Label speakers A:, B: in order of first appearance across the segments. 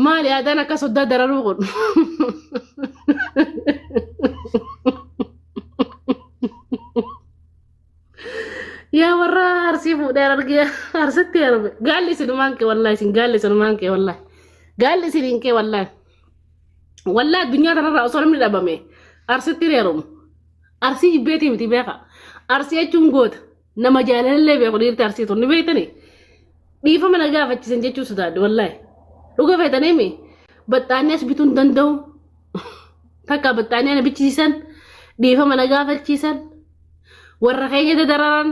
A: Maali aadaan akka soddaa dararuu kun? Yaa warra arsii fuudhee argee arsitti heerume. Gaalli isinumaan kee wallaahi isin gaalli isinumaan kee wallaahi. Gaalli isiniin kee wallaahi. Wallaahi addunyaa kanarraa osoo namni dhabame arsitti heerumu. Arsii jibbeetii miti beeka. Arsii jechuun goota. Nama jaalallee beeku dhiirti arsii tun ni beektanii. Dhiifama na gaafachiisan jechuu sodaadhe wallaahi. Dhuga feetanii mi? Baxxaanii as bituu hin danda'u. Takka baxxaanii ana bichisiisan dhiifama na gaafachiisan. Warra keenya dadararan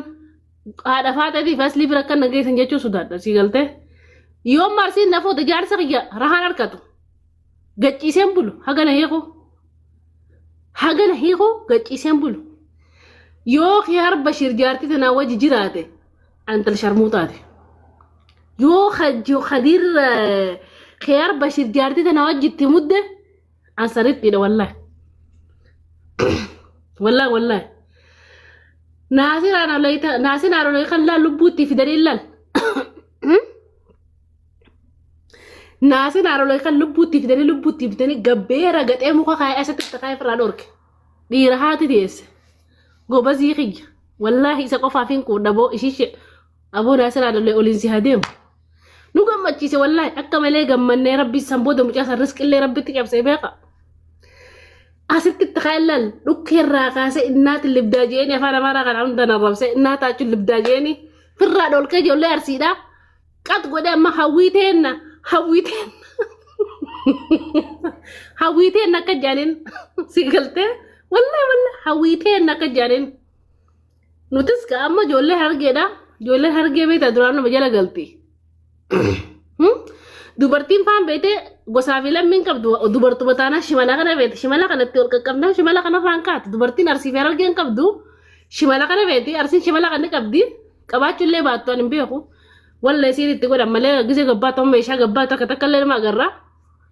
A: haadha faaxeetiif aslii bira akka na geessan jechuu sodaadha sii galtee. Yoo marsiin na fuute jaarsa kiyya rahaan harkatu. Gacciiseen bulu haga na hiiku. Haga na hiiku gacciiseen bulu. Yoo Khiyaar Bashiir jaartii tanaa wajji jiraate antal sharmuuxaati. Yoo Khadiir Khiyaar Bashiir jaartii tanaa wajji itti mudde an sarittiidha wallaahi. Wallaahi wallaahi. Naasir Naasir Aanolay kan laal lubbuu itti fidanii laal. Naasir Aanolay kan lubbuu itti fidanii lubbuu itti fidanii gabbee ragaxee muka kaayee asatti itti kaayee ofirraa dhorke. Dhiira haati teesse. Gobazii kiyya. Wallaahi isa qofaaf hin quudhaboo ishiishe aboo Naasir Aanolay oliin si haa deemu. Nu gammachiise wallaahi akka malee gammannee rabbi san booda mucaa san riskillee rabbitti cabsee beeka. Asitti itti kaa'e laal dhukkee irraa kaasee innaati libdaa jeeni afaan amaaraa kana hunda narrabsee innaataachuun libdaa jeeni firraa dhoolkee ijoollee arsiidhaa qat godhee amma hawwii teenna hawwii teenna hawwii teenna akka jaaniin si galtee wallaahi wallaahi hawwii teenna akka jaaniin Nutis ka amma ijoollee hargeedha. Ijoolleen hargee beektaa duraan nama jala galti. Dubartiin faan beetee gosaa fi lammiin qabdu dubartuma taanaan shimala kana beete shimala kanatti ol qaqqabnaan shimala kana faan kaatu dubartiin arsii fi harargeen qabdu shimala kana beeti arsiin shimala kana qabdi qabaachuullee baattu ani hin beeku walla isiin itti godhan malee gisee gabbaatu amma meeshaa gabbaatu akka takka illee nama agarra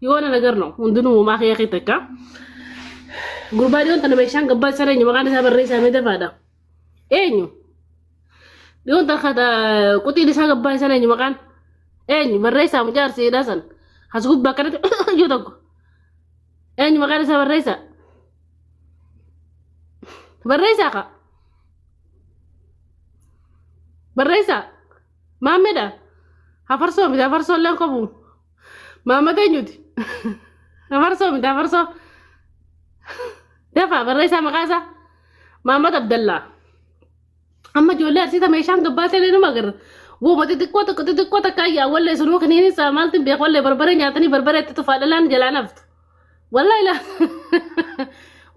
A: yoo nan agarno hundinuu uumaa kee kee takka gurbaa dhiyoon tana meeshaan gabbaa isaa eenyu maqaan isaa barreessaa mee dafaadha eenyu dhiyoon tana quxiin isaa gabbaa isaa eenyu maqaan eenyu barreessaa mucaa arsiidhaa san as gubbaa akkanatti yoo tokko eenyu maqaan isaa barreessaa barreessaa ka barreessaa maammedha hafarsoo miti hafarsoo illee qabu Maamata eenyuti? Afarsoo miti afarsoo. Dafaa barreessaa maqaa isaa. Maamad Abdallaa. Amma ijoollee arsiita meeshaan gabbaa ta'e numa agarra. Wooma xixiqqoo tokko xixiqqoo takka ayyaa wallee sunuu kiniin isaa maaltu beeku wallee barbaree nyaatanii barbaree itti tufaa dhalaan jalaa naftu. Wallahi la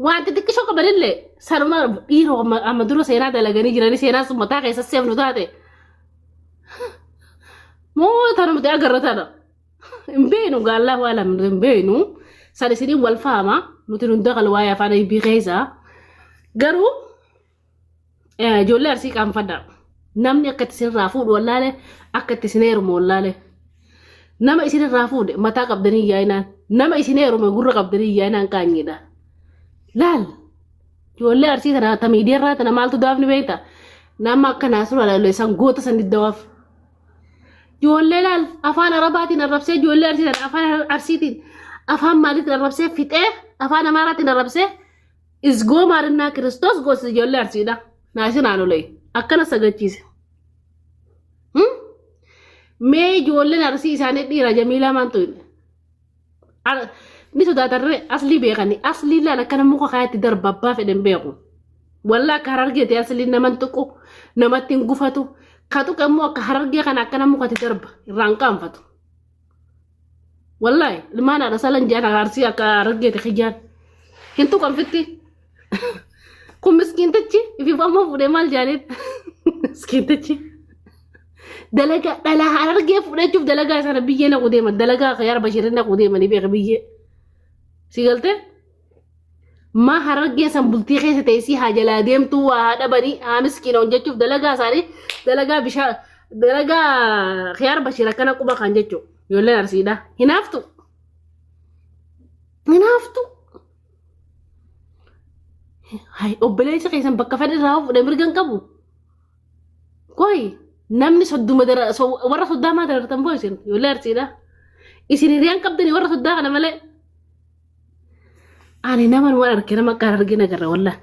A: waan xixiqqishoo qabanillee sanuma dhiiroo amma dura seenaa dalaganii jiranii seenaa sun mataa keessa seefnu taate. Moo tanumti agarra tana. Hin beeknu gaallaa waa lamni hin beeknu. San isiniin wal faama nuti nun dakalu waa'ee afaan aybii keessa. Garuu ijoollee arsii qaanfadha. Namni akka itti isinirraa fuudhu wallaale akka itti isin heerumu wallaale. Nama isinirraa fuudhe mataa qabdanii yaa'inaan nama isin heerume gurra qabdanii yaa'inaan qaanyiidha. Laal Ijoollee arsii tana ta miidiyaarraa tana maaltu daafni beekta? Nama akka Naasiruu Alaalee san goota san diddawaaf. Ijoollee laal afaan Arabaatiin arrabsee ijoollee arsii tana afaan arsiitiin afaan maaliitiin arrabsee fixee afaan Amaaraatiin arrabsee isgoo maarinnaa Kiristoos goosise ijoollee arsiidha. Naasir Aanolee akkana sagachiise. Mee ijoolleen arsii isaanii dhiira Jamiilaa maaltu hin? Ni sodaatarree aslii beekani aslii laal akkana muka kaayaatti darba abbaa fedhen beeku. Wallaa akka harargeeti asliin naman tuqu namatti hin gufatu ka tuqe immoo akka harargee kana akkana mukatti darba irraan qaanfatu. Wallaahi ilmaan haadha salan jaan arsii akka harargeeti kiyyaan hin tuqan fitti. Kun miskiintichi ifiif ammoo fuudhee maal jaaniin miskiintichi. Dalagaa dhalaa harargee fudhachuuf dalagaa sana biyyee naquu deeman dalagaa khiyaar bashirin naquu deemanii beeka biyyee. Si galtee? Maa harargee san bultii keessa teessii haa jalaa deemtuu waa haa dhabanii haa miskiina hojjechuuf dalagaa isaanii dalagaa bishaan dalagaa khiyaar bashir akkana quba kan jechuudha. Ijoolleen arsiidha. Hinaaftu. Hinaaftu. Hay obboleessa keessan bakka fedhe irraa fuudhee mirga hin qabu. Qoy namni sodduma dara warra soddaa maa darartan boo isin ijoollee arsiidha. Isin hiriyaan qabdanii warra soddaa kana malee. Ani naman waan arge nama akka argin agarra wallah.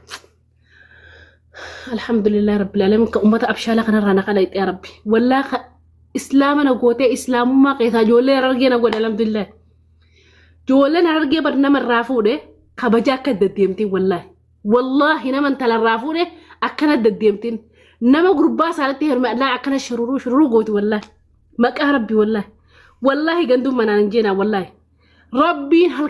A: Alhamdulillah rabbil alamin ka ummata abshaala kanarraa na qala yaa rabbi. Wallah ka islaama na gootee islaamummaa keessaa ijoollee harargee na godhe alhamdulillah. Ijoolleen harargee bar nama irraa fuudhe kabaja akka deddeemtiin wallahi. Wallaahi nama intala irraa fuudhe akkana deddeemtiin. Nama gurbaa isaanitti heerume allaa akkana shururuu shururuu gooti wallahi. Maqaa rabbi wallahi. Wallahi ganduun manaan hin jeenaa wallahi. Rabbiin halkan.